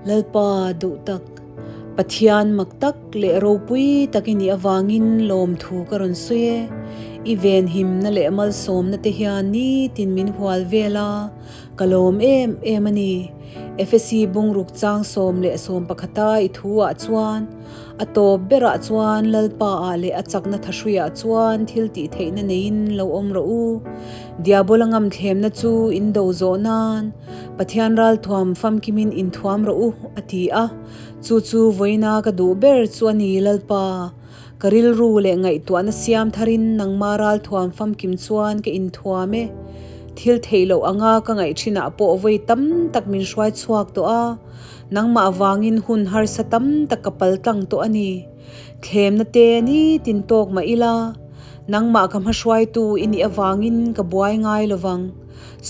Lalpa duh tak, Pathian mak tak leh ropui tak i nih avangin lawmthu ka rawn sawi e. I venhimna leh malsawmna te hian nitin min hual vel a, ka lawm em em a ni. Efesi bungruk chang 11 a i thu ah chuan, A tawp berah chuan Lalpa ah leh a chakna thahruiah chuan thil tih theihna neiin lo awm rawh u. Diabola ngamthlemna chu in do zawh nan Pathian ralthuam famkimin inthuam rawh u, a ti a. Chu chu vawiina ka duh ber chu a ni Lalpa. Ka rilru leh ngaihtuahna siam tharin nangma ralthuam famkim chuan ka inthuam e. Thil theih loh anga ka ngaih thinah pawh vawi tam tak min hruai chhuak tawh a. Nangmah avangin hun harsa tam tak ka pal tlang tawh a ni. Thlemna te nitin tawk mah ila, nangmah ka hmahruaitu i nih avangin ka buai ngai lovang.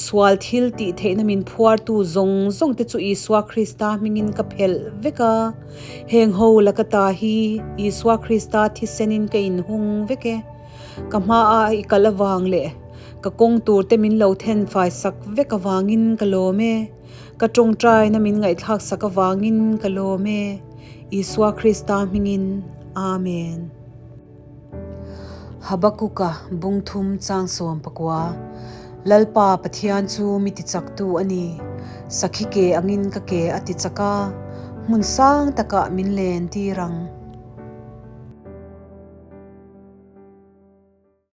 Sual thil tih theihna min phuartu zawng zawng te chu Isua Krista hmingin ka phelh vek a. Heng ho laka ta hi Isua Krista thisenin ka inhung vek e. Ka hmaah i kal avang leh ka kawng tur te min lo then fai sak vek avangin ka lawm e. Ka tawngtaina min ngaihthlak sak avangin ka lawm e. Isua Krista hmingin, Amen. Habakuka bungthum chang 19 Lalpa Pathian chu mi tichaktu a ni. Sakhi ke angin ka ke a tichak a, hmun sang takah min len tir ang.